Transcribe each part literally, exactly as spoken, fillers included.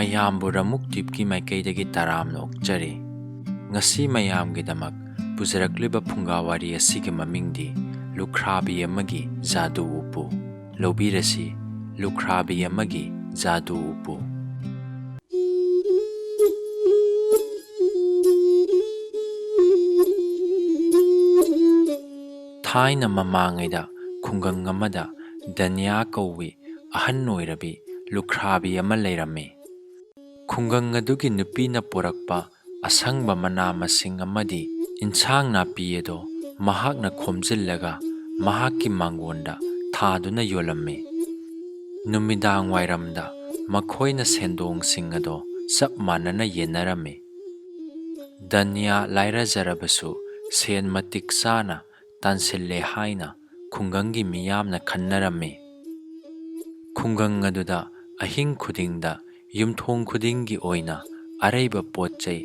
ꯃꯌꯥꯝꯕꯨ ꯔꯃꯨꯛ ꯗ꯭ꯋꯤꯞꯀꯤ ꯃꯥꯏꯀꯩꯗꯒꯤ ꯇꯔꯥꯝꯅ ꯑꯣꯛꯆꯔꯤ꯫ ꯉꯁꯤ ꯃꯌꯥꯝꯒꯤꯗꯃꯛ ꯄꯨꯖꯔꯛꯂꯤꯕ ꯐꯨꯡꯒꯥ ꯋꯥꯔꯤ ꯑꯁꯤꯒꯤ ꯃꯃꯤꯡꯗꯤ ꯂꯨꯈ꯭ꯔꯥꯕꯤ ꯑꯃꯒꯤ ꯖꯥꯗꯨ ꯎꯄꯨ꯫ ꯂꯧꯕꯤꯔꯁꯤ, ꯂꯨꯈ꯭ꯔꯥꯕꯤ ꯑꯃꯒꯤ ꯖꯥꯗꯨ ꯎꯄꯨ꯫ ꯊꯥꯏꯅ ꯃꯃꯥꯡꯉꯩꯗ ꯈꯨꯡꯒꯪ ꯑꯃꯗ ꯗꯅꯤꯌꯥ ꯀꯧꯕꯤ ꯑꯍꯟ ꯑꯣꯏꯔꯕꯤ ꯂꯨꯈ꯭ꯔꯥꯕꯤ ꯑꯃ ꯂꯩꯔꯝꯃꯤ꯫ ꯈꯨꯡꯒꯪ ꯑꯗꯨꯒꯤ ꯅꯨꯄꯤꯅ ꯄꯨꯔꯛꯄ ꯑꯁꯪꯕ ꯃꯅꯥ ꯃꯁꯤꯡ ꯑꯃꯗꯤ ꯏꯟꯁꯥꯡ ꯅꯥꯄꯤ ꯑꯗꯣ ꯃꯍꯥꯛꯅ ꯈꯣꯝꯖꯤꯜꯂꯒ ꯃꯍꯥꯛꯀꯤ ꯃꯥꯡꯒꯣꯟꯗ ꯊꯥꯗꯨꯅ ꯌꯣꯜꯂꯝꯃꯤ꯫ ꯅꯨꯃꯤꯗꯥꯡ ꯋꯥꯏꯔꯝꯗ ꯃꯈꯣꯏꯅ ꯁꯦꯟꯗꯣꯡꯁꯤꯡ ꯑꯗꯣ ꯆꯞ ꯃꯥꯟꯅꯅ ꯌꯦꯟꯅꯔꯝꯃꯤ꯫ ꯗꯅꯤꯌꯥ ꯂꯥꯏꯔꯖꯔꯕꯁꯨ ꯁꯦꯟ ꯃꯇꯤꯛ ꯆꯥꯅ ꯇꯥꯟꯁꯤꯜꯂꯦ ꯍꯥꯏꯅ ꯈꯨꯡꯒꯪꯒꯤ ꯃꯤꯌꯥꯝꯅ ꯈꯟꯅꯔꯝꯃꯤ꯫ ꯈꯨꯡꯒꯪ ꯑꯗꯨꯗ ꯑꯍꯤꯡ ꯈꯨꯗꯤꯡꯗ ꯌꯨꯝꯊꯣꯡ ꯈꯨꯗꯤꯡꯒꯤ ꯑꯣꯏꯅ ꯑꯔꯩꯕ ꯄꯣꯠ ꯆꯩ,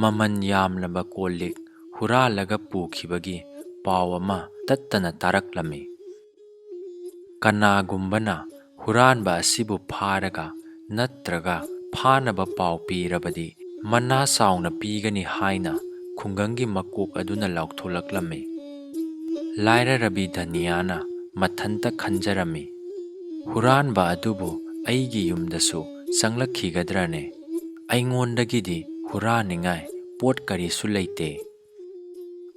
ꯃꯃꯜ ꯌꯥꯝꯂꯕ ꯀꯣꯜ ꯂꯤꯛ ꯍꯨꯔꯥꯜꯂꯒ ꯄꯨꯈꯤꯕꯒꯤ ꯄꯥꯎ ꯑꯃ ꯇꯠꯇꯅ ꯇꯥꯔꯛꯂꯝꯃꯤ꯫ ꯀꯅꯥꯒꯨꯝꯕꯅ ꯍꯨꯔꯥꯟꯕ ꯑꯁꯤꯕꯨ ꯐꯥꯔꯒ ꯅꯠꯇ꯭ꯔꯒ ꯐꯥꯅꯕ ꯄꯥꯎ ꯄꯤꯔꯕꯗꯤ ꯃꯅꯥ ꯆꯥꯎꯅ ꯄꯤꯒꯅꯤ ꯍꯥꯏꯅ ꯈꯨꯡꯒꯪꯒꯤ ꯃꯀꯣꯛ ꯑꯗꯨꯅ ꯂꯥꯎꯊꯣꯛꯂꯛꯂꯝꯃꯤ꯫ ꯂꯥꯏꯔꯔꯕꯤ ꯗꯅꯤꯌꯥꯅ ꯃꯊꯟꯇ ꯈꯟꯖꯔꯝꯃꯤ, "ꯍꯨꯔꯥꯟꯕ ꯑꯗꯨꯕꯨ ꯑꯩꯒꯤ ꯌꯨꯝꯗꯁꯨ ꯆꯪꯂꯛꯈꯤꯒꯗ꯭ꯔꯅꯦ? ꯑꯩꯉꯣꯟꯗꯒꯤꯗꯤ ꯍꯨꯔꯥꯟꯅꯤꯡꯉꯥꯏ ꯄꯣꯠ ꯀꯔꯤꯁꯨ ꯂꯩꯇꯦ꯫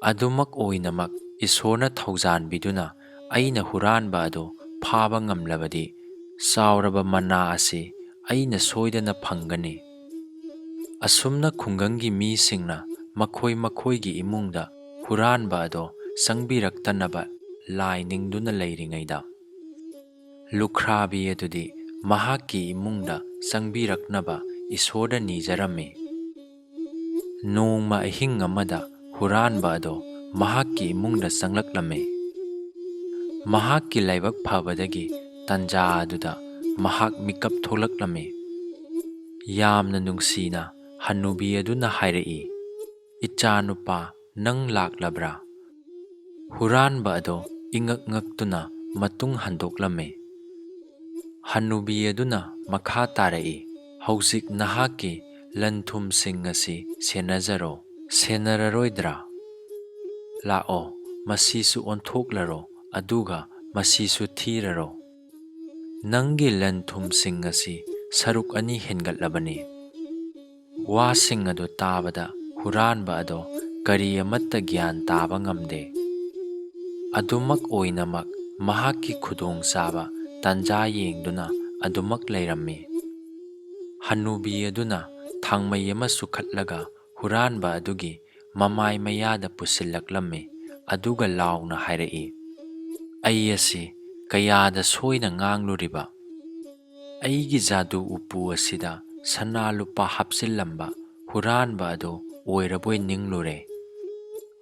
ꯑꯗꯨꯃꯛ ꯑꯣꯏꯅꯃꯛ ꯏꯁꯣꯔꯅ ꯊꯧꯖꯥꯟꯕꯤꯗꯨꯅ ꯑꯩꯅ ꯍꯨꯔꯥꯟꯕ ꯑꯗꯨ ꯐꯥꯕ ꯉꯝꯂꯕꯗꯤ ꯆꯥꯎꯔꯕ ꯃꯅꯥ ꯑꯁꯤ ꯑꯩꯅ ꯁꯣꯏꯗꯅ ꯐꯪꯒꯅꯤ꯫" ꯑꯁꯨꯝꯅ ꯈꯨꯡꯒꯪꯒꯤ ꯃꯤꯁꯤꯡꯅ ꯃꯈꯣꯏ ꯃꯈꯣꯏꯒꯤ ꯏꯃꯨꯡꯗ ꯍꯨꯔꯥꯟꯕ ꯑꯗꯣ ꯆꯪꯕꯤꯔꯛꯇꯅꯕ ꯂꯥꯏ ꯅꯤꯡꯗꯨꯅ ꯂꯩꯔꯤꯉꯩꯗ, ꯂꯨꯈ꯭ꯔꯥꯕꯤ ꯑꯗꯨꯗꯤ ꯃꯍꯥꯛꯀꯤ ꯏꯃꯨꯡꯗ ꯆꯪꯕꯤꯔꯛꯅꯕ ꯏꯁꯣꯔꯗ ꯅꯤꯖꯔꯝꯃꯤ꯫ ꯅꯣꯡꯃ ꯑꯍꯤꯡ ꯑꯃꯗ ꯍꯨꯔꯥꯟꯕ ꯑꯗꯣ ꯃꯍꯥꯛꯀꯤ ꯏꯃꯨꯡꯗ ꯆꯪꯂꯛꯂꯝꯃꯤ꯫ ꯃꯍꯥꯛꯀꯤ ꯂꯥꯏꯕꯛ ꯐꯕꯗꯒꯤ ꯇꯟꯖꯥ ꯑꯗꯨꯗ ꯃꯍꯥꯛ ꯃꯤꯀꯞ ꯊꯣꯛꯂꯛꯂꯝꯃꯤ꯫ ꯌꯥꯝꯅ ꯅꯨꯡꯁꯤꯅ ꯍꯅꯨꯕꯤ ꯑꯗꯨꯅ ꯍꯥꯏꯔꯛꯏ, "ꯏꯆꯥꯅꯨꯄꯥ, ꯅꯪ ꯂꯥꯛꯂꯕ꯭ꯔꯥ?" ꯍꯨꯔꯥꯟꯕ ꯑꯗꯣ ꯏꯉꯛ ꯉꯛꯇꯨꯅ ꯃꯇꯨꯡ ꯍꯟꯗꯣꯛꯂꯝꯃꯤ꯫ ꯍꯅꯨꯕꯤ ꯑꯗꯨꯅ ꯃꯈꯥ ꯇꯥꯔꯛꯏ, ꯍꯧꯖꯤꯛ ꯅꯍꯥꯛꯀꯤ ꯂꯟ-ꯊꯨꯝꯁꯤꯡ ꯑꯁꯤ ꯁꯦꯟꯅꯖꯔꯣ꯫ ꯁꯦꯟꯅꯔꯔꯣꯏꯗ꯭ꯔꯥ? ꯂꯥꯛꯑꯣ, ꯃꯁꯤꯁꯨ ꯑꯣꯟꯊꯣꯛꯂꯔꯣ, ꯑꯗꯨꯒ ꯃꯁꯤꯁꯨ ꯊꯤꯔꯔꯣ꯫ ꯅꯪꯒꯤ ꯂꯟ-ꯊꯨꯝꯁꯤꯡ ꯑꯁꯤ ꯁꯔꯨꯛ ꯑꯅꯤ ꯍꯦꯟꯒꯠꯂꯕꯅꯤ꯫" ꯋꯥꯁꯤꯡ ꯑꯗꯨ ꯇꯥꯕꯗ ꯍꯨꯔꯥꯟꯕ ꯑꯗꯣ ꯀꯔꯤ ꯑꯃꯠꯇ ꯒ꯭ꯌꯥꯟ ꯇꯥꯕ ꯉꯝꯗꯦ꯫ ꯑꯗꯨꯃꯛ ꯑꯣꯏꯅꯃꯛ ꯃꯍꯥꯛꯀꯤ ꯈꯨꯗꯣꯡꯆꯥꯕ ꯇꯥꯟꯖꯥ ꯌꯦꯡꯗꯨꯅ ꯑꯗꯨꯃꯛ ꯂꯩꯔꯝꯃꯤ꯫ ꯍꯅꯨꯕꯤ ꯑꯗꯨꯅ ꯊꯥꯡꯃꯩ ꯑꯃ ꯁꯨꯈꯠꯂꯒ ꯍꯨꯔꯥꯟꯕ ꯑꯗꯨꯒꯤ ꯃꯃꯥꯏ ꯃꯌꯥꯗ ꯄꯨꯁꯤꯜꯂꯛꯂꯝꯃꯤ, ꯑꯗꯨꯒ ꯂꯥꯎꯅ ꯍꯥꯏꯔꯛꯏ, "ꯑꯩ ꯑꯁꯤ ꯀꯌꯥꯗ ꯁꯣꯏꯅ ꯉꯥꯡꯂꯨꯔꯤꯕ! ꯑꯩꯒꯤ ꯖꯥꯗꯨ ꯎꯄꯨ ꯑꯁꯤꯗ ꯁꯅꯥ ꯂꯨꯄꯥ ꯍꯥꯞꯆꯤꯜꯂꯝꯕ ꯍꯨꯔꯥꯟꯕ ꯑꯗꯨ ꯑꯣꯏꯔꯕꯣꯏ ꯅꯤꯡꯂꯨꯔꯦ꯫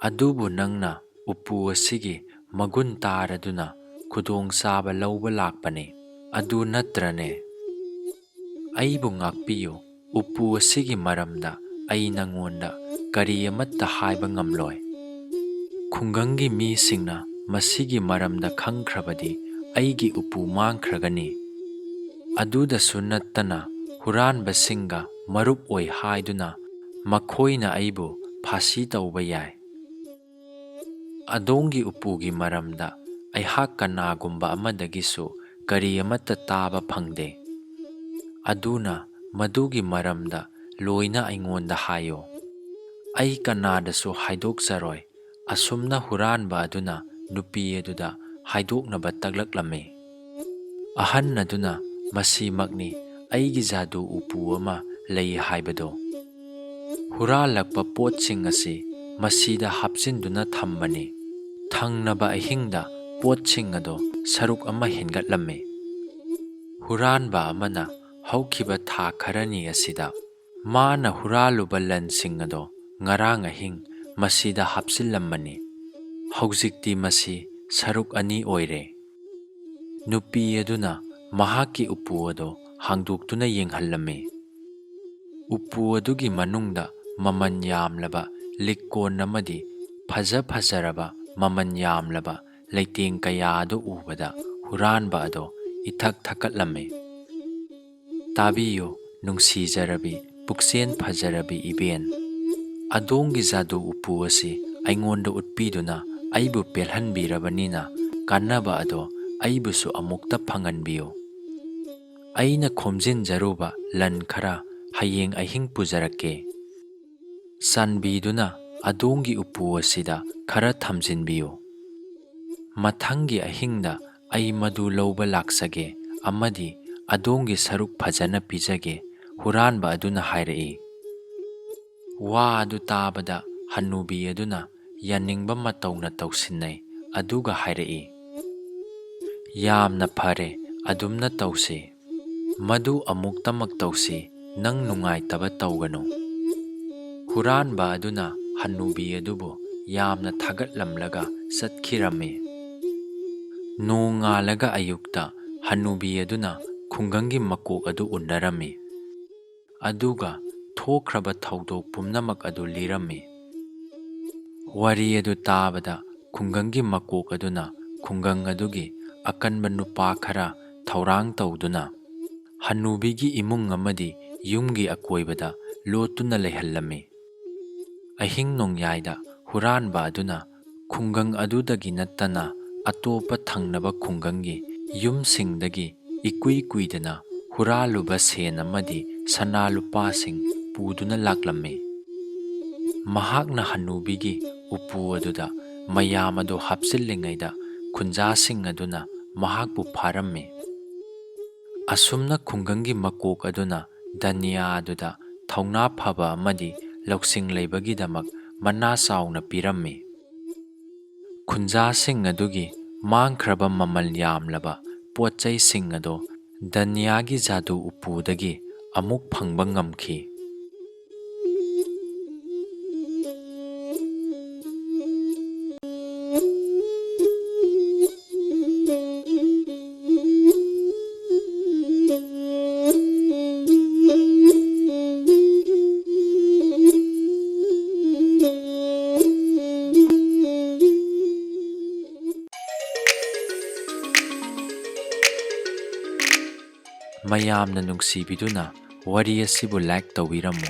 ꯑꯗꯨꯕꯨ ꯅꯪꯅ ꯎꯄꯨ ꯑꯁꯤꯒꯤ ꯃꯒꯨꯟ ꯇꯥꯔꯗꯨꯅ ꯈꯨꯗꯣꯡꯆꯥꯕ ꯂꯧꯕ ꯂꯥꯛꯄꯅꯤ, ꯑꯗꯨ ꯅꯠꯇ꯭ꯔꯅꯦ? ꯑꯩꯕꯨ ꯉꯥꯛꯄꯤꯌꯨ, ꯎꯄꯨ ꯑꯁꯤꯒꯤ ꯃꯔꯝꯗ ꯑꯩ ꯅꯉꯣꯟꯗ ꯀꯔꯤ ꯑꯃꯠꯇ ꯍꯥꯏꯕ ꯉꯝꯂꯣꯏ꯫ ꯈꯨꯡꯒꯪꯒꯤ ꯃꯤꯁꯤꯡꯅ ꯃꯁꯤꯒꯤ ꯃꯔꯝꯗ ꯈꯪꯈ꯭ꯔꯕꯗꯤ ꯑꯩꯒꯤ ꯎꯄꯨ ꯃꯥꯡꯈ꯭ꯔꯒꯅꯤ꯫ ꯑꯗꯨꯗꯁꯨ ꯅꯠꯇꯅ ꯍꯨꯔꯥꯟꯕꯁꯤꯡꯒ ꯃꯔꯨꯞ ꯑꯣꯏ ꯍꯥꯏꯗꯨꯅ ꯃꯈꯣꯏꯅ ꯑꯩꯕꯨ ꯐꯥꯁꯤ ꯇꯧꯕ ꯌꯥꯏ꯫ ꯑꯗꯣꯝꯒꯤ ꯎꯄꯨꯒꯤ ꯃꯔꯝꯗ ꯑꯩꯍꯥꯛ ꯀꯅꯥꯒꯨꯝꯕ ꯑꯃꯗꯒꯤꯁꯨ ꯀꯔꯤ ꯑꯃꯠꯇ ꯇꯥꯕ ꯐꯪꯗꯦ꯫ ꯑꯗꯨꯅ ꯃꯗꯨꯒꯤ ꯃꯔꯝꯗ ꯂꯣꯏꯅ ꯑꯩꯉꯣꯟꯗ ꯍꯥꯏꯌꯨ꯫ ꯑꯩ ꯀꯅꯥꯗꯁꯨ ꯍꯥꯏꯗꯣꯛꯆꯔꯣꯏ꯫" ꯑꯁꯨꯝꯅ ꯍꯨꯔꯥꯟꯕ ꯑꯗꯨꯅ ꯅꯨꯄꯤ ꯑꯗꯨꯗ ꯍꯥꯏꯗꯣꯛꯅꯕ ꯇꯛꯂꯛꯂꯝꯃꯤ꯫ ꯑꯍꯟ ꯑꯗꯨꯅ, "ꯃꯁꯤꯃꯛꯅꯤ ꯑꯩꯒꯤ ꯖꯥꯗꯨ ꯎꯄꯨ ꯑꯃ ꯂꯩ ꯍꯥꯏꯕꯗꯣ꯫ ꯍꯨꯔꯥꯜꯂꯛꯄ ꯄꯣꯠꯁꯤꯡ ꯑꯁꯤ ꯃꯁꯤꯗ ꯍꯥꯞꯆꯤꯟꯗꯨꯅ ꯊꯝꯕꯅꯤ꯫" ꯊꯪꯅꯕ ꯑꯍꯤꯡꯗ ꯄꯣꯠꯁꯤꯡ ꯑꯗꯣ ꯁꯔꯨꯛ ꯑꯃ ꯍꯦꯟꯒꯠꯂꯝꯃꯤ꯫ ꯍꯨꯔꯥꯟꯕ ꯑꯃꯅ ꯍꯧꯈꯤꯕ ꯊꯥ ꯈꯔꯅꯤ ꯑꯁꯤꯗ ꯃꯥꯅ ꯍꯨꯔꯥꯜꯂꯨꯕ ꯂꯟꯁꯤꯡ ꯑꯗꯣ ꯉꯔꯥꯡ ꯑꯍꯤꯡ ꯃꯁꯤꯗ ꯍꯥꯞꯆꯤꯜꯂꯝꯕꯅꯤ꯫ ꯍꯧꯖꯤꯛꯇꯤ ꯃꯁꯤ ꯁꯔꯨꯛ ꯑꯅꯤ ꯑꯣꯏꯔꯦ꯫ ꯅꯨꯄꯤ ꯑꯗꯨꯅ ꯃꯍꯥꯛꯀꯤ ꯎꯄꯨ ꯑꯗꯣ ꯍꯥꯡꯗꯣꯛꯇꯨꯅ ꯌꯦꯡꯍꯜꯂꯝꯃꯤ꯫ ꯎꯄꯨ ꯑꯗꯨꯒꯤ ꯃꯅꯨꯡꯗ ꯃꯃꯜ ꯌꯥꯝꯂꯕ ꯂꯤꯛꯀꯣꯟ ꯑꯃꯗꯤ ꯐꯖ ꯐꯖꯔꯕ ꯃꯃꯜ ꯌꯥꯝꯂꯕ ꯂꯩꯇꯦꯡ ꯀꯌꯥ ꯑꯗꯨ ꯎꯕꯗ ꯍꯨꯔꯥꯟꯕ ꯑꯗꯣ ꯏꯊꯛ ꯊꯛꯀꯠꯂꯝꯃꯤ꯫ "ꯇꯥꯕꯤꯌꯨ, ꯅꯨꯡꯁꯤꯖꯔꯕꯤ, ꯄꯨꯛꯆꯦꯜ ꯐꯖꯔꯕꯤ ꯏꯕꯦꯟ, ꯑꯗꯣꯝꯒꯤ ꯖꯥꯗꯨ ꯎꯄꯨ ꯑꯁꯤ ꯑꯩꯉꯣꯟꯗ ꯎꯠꯄꯤꯗꯨꯅ ꯑꯩꯕꯨ ꯄꯦꯜꯍꯟꯕꯤꯔꯕꯅꯤꯅ, ꯀꯥꯟꯅꯕ ꯑꯗꯣ ꯑꯩꯕꯨꯁꯨ ꯑꯃꯨꯛꯇ ꯐꯪꯍꯟꯕꯤꯌꯨ꯫ ꯑꯩꯅ ꯈꯣꯝꯖꯤꯟꯖꯔꯨꯕ ꯂꯟ ꯈꯔ ꯍꯌꯦꯡ ꯑꯍꯤꯡ ꯄꯨꯖꯔꯛꯀꯦ꯫ ꯆꯥꯟꯕꯤꯗꯨꯅ ꯑꯗꯣꯝꯒꯤ ꯎꯄꯨ ꯑꯁꯤꯗ ꯈꯔ ꯊꯝꯖꯤꯟꯕꯤꯌꯨ꯫ ꯃꯊꯪꯒꯤ ꯑꯍꯤꯡꯗ ꯑꯩ ꯃꯗꯨ ꯂꯧꯕ ꯂꯥꯛꯆꯒꯦ ꯑꯃꯗꯤ ꯑꯗꯣꯝꯒꯤ ꯁꯔꯨꯛ ꯐꯖꯅ ꯄꯤꯖꯒꯦ", ꯍꯨꯔꯥꯟꯕ ꯑꯗꯨꯅ ꯍꯥꯏꯔꯛꯏ꯫ ꯋꯥ ꯑꯗꯨ ꯇꯥꯕꯗ ꯍꯅꯨꯕꯤ ꯑꯗꯨꯅ ꯌꯥꯅꯤꯡꯕ ꯃꯇꯧꯅ ꯇꯧꯁꯤꯟꯅꯩ, ꯑꯗꯨꯒ ꯍꯥꯏꯔꯛꯏ, "ꯌꯥꯝꯅ ꯐꯔꯦ, ꯑꯗꯨꯝꯅ ꯇꯧꯁꯤ꯫ ꯃꯗꯨ ꯑꯃꯨꯛꯇꯃꯛ ꯇꯧꯁꯤ, ꯅꯪ ꯅꯨꯡꯉꯥꯏꯇꯕ ꯇꯧꯒꯅꯨ"꯫ ꯍꯨꯔꯥꯟꯕ ꯑꯗꯨꯅ ꯍꯅꯨꯕꯤ ꯑꯗꯨꯕꯨ ꯌꯥꯝꯅ ꯊꯥꯒꯠꯂꯝꯂꯒ ꯆꯠꯈꯤꯔꯝꯃꯤ꯫ ꯅꯣꯡꯉꯥꯜꯂꯒ ꯑꯌꯨꯛꯇ ꯍꯅꯨꯕꯤ ꯑꯗꯨꯅ ꯈꯨꯡꯒꯪꯒꯤ ꯃꯀꯣꯛ ꯑꯗꯨ ꯎꯅꯔꯝꯃꯤ꯫ ꯑꯗꯨꯒ ꯊꯣꯛꯈ꯭ꯔꯕ ꯊꯧꯗꯣꯛ ꯄꯨꯝꯅꯃꯛ ꯑꯗꯨ ꯂꯤꯔꯝꯃꯤ꯫ ꯋꯥꯔꯤ ꯑꯗꯨ ꯇꯥꯕꯗ ꯈꯨꯡꯒꯪꯒꯤ ꯃꯀꯣꯛ ꯑꯗꯨꯅ ꯈꯨꯡꯒꯪ ꯑꯗꯨꯒꯤ ꯑꯀꯟꯕ ꯅꯨꯄꯥ ꯈꯔ ꯊꯧꯔꯥꯡ ꯇꯧꯗꯨꯅ ꯍꯅꯨꯕꯤꯒꯤ ꯏꯃꯨꯡ ꯑꯃꯗꯤ ꯌꯨꯝꯒꯤ ꯑꯀꯣꯏꯕꯗ ꯂꯣꯠꯇꯨꯅ ꯂꯩꯍꯜꯂꯝꯃꯤ꯫ ꯑꯍꯤꯡ ꯅꯣꯡꯌꯥꯏꯗ ꯍꯨꯔꯥꯟꯕ ꯑꯗꯨꯅ ꯈꯨꯡꯒꯪ ꯑꯗꯨꯗꯒꯤ ꯅꯠꯇꯅ ꯑꯇꯣꯞꯄ ꯊꯪꯅꯕ ꯈꯨꯡꯒꯪꯒꯤ ꯌꯨꯝꯁꯤꯡꯗꯒꯤ ꯏꯀꯨꯏ ꯀꯨꯏꯗꯅ ꯍꯨꯔꯥꯜꯂꯨꯕ ꯁꯦꯟ ꯑꯃꯗꯤ ꯁꯅꯥ ꯂꯨꯄꯥꯁꯤꯡ ꯄꯨꯗꯨꯅ ꯂꯥꯛꯂꯝꯃꯤ꯫ ꯃꯍꯥꯛꯅ ꯍꯅꯨꯕꯤꯒꯤ ꯎꯄꯨ ꯑꯗꯨꯗ ꯃꯌꯥꯝ ꯑꯗꯨ ꯍꯥꯞꯆꯤꯜꯂꯤꯉꯩꯗ ꯈꯨꯟꯖꯥꯁꯤꯡ ꯑꯗꯨꯅ ꯃꯍꯥꯛꯄꯨ ꯐꯥꯔꯝꯃꯤ꯫ ꯑꯁꯨꯝꯅ ꯈꯨꯡꯒꯪꯒꯤ ꯃꯀꯣꯛ ꯑꯗꯨꯅ ꯗꯥꯅꯤꯌꯥ ꯑꯗꯨꯗ ꯊꯧꯅꯥ ꯐꯕ ꯑꯃꯗꯤ ꯂꯧꯁꯤꯡ ꯂꯩꯕꯒꯤꯗꯃꯛ ꯃꯅꯥ ꯆꯥꯎꯅ ꯄꯤꯔꯝꯃꯤ꯫ ꯈꯨꯟꯖꯥꯁꯤꯡ ꯑꯗꯨꯒꯤ ꯃꯥꯡꯈ꯭ꯔꯕ ꯃꯃꯜ ꯌꯥꯝꯂꯕ ꯄꯣꯠ ꯆꯩꯁꯤꯡ ꯑꯗꯨ ꯗꯥꯅꯤꯌꯥꯒꯤ ꯖꯥꯗꯨ ꯎꯄꯨꯗꯒꯤ ꯑꯃꯨꯛ ꯐꯪꯕ ꯉꯝꯈꯤ꯫ ꯃꯌꯥꯝꯅ ꯅꯨꯡꯁꯤꯕꯤꯗꯨꯅ ꯋꯥꯔꯤ ꯑꯁꯤꯕꯨ like ꯇꯧꯕꯤꯔꯝꯃꯨ꯫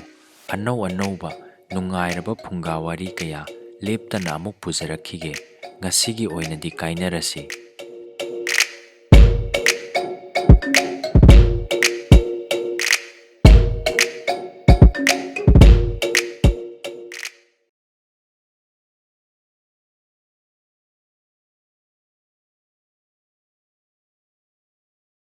ꯑꯅꯧ ꯑꯅꯧꯕ ꯅꯨꯡꯉꯥꯏꯔꯕ ꯐꯨꯡꯒꯥ ꯋꯥꯔꯤ ꯀꯌꯥ ꯂꯦꯞꯇꯅ ꯑꯃꯨꯛ ꯄꯨꯖꯔꯛꯈꯤꯒꯦ꯫ ꯉꯁꯤꯒꯤ ꯑꯣꯏꯅꯗꯤ ꯀꯥꯏꯅꯔꯁꯤ꯫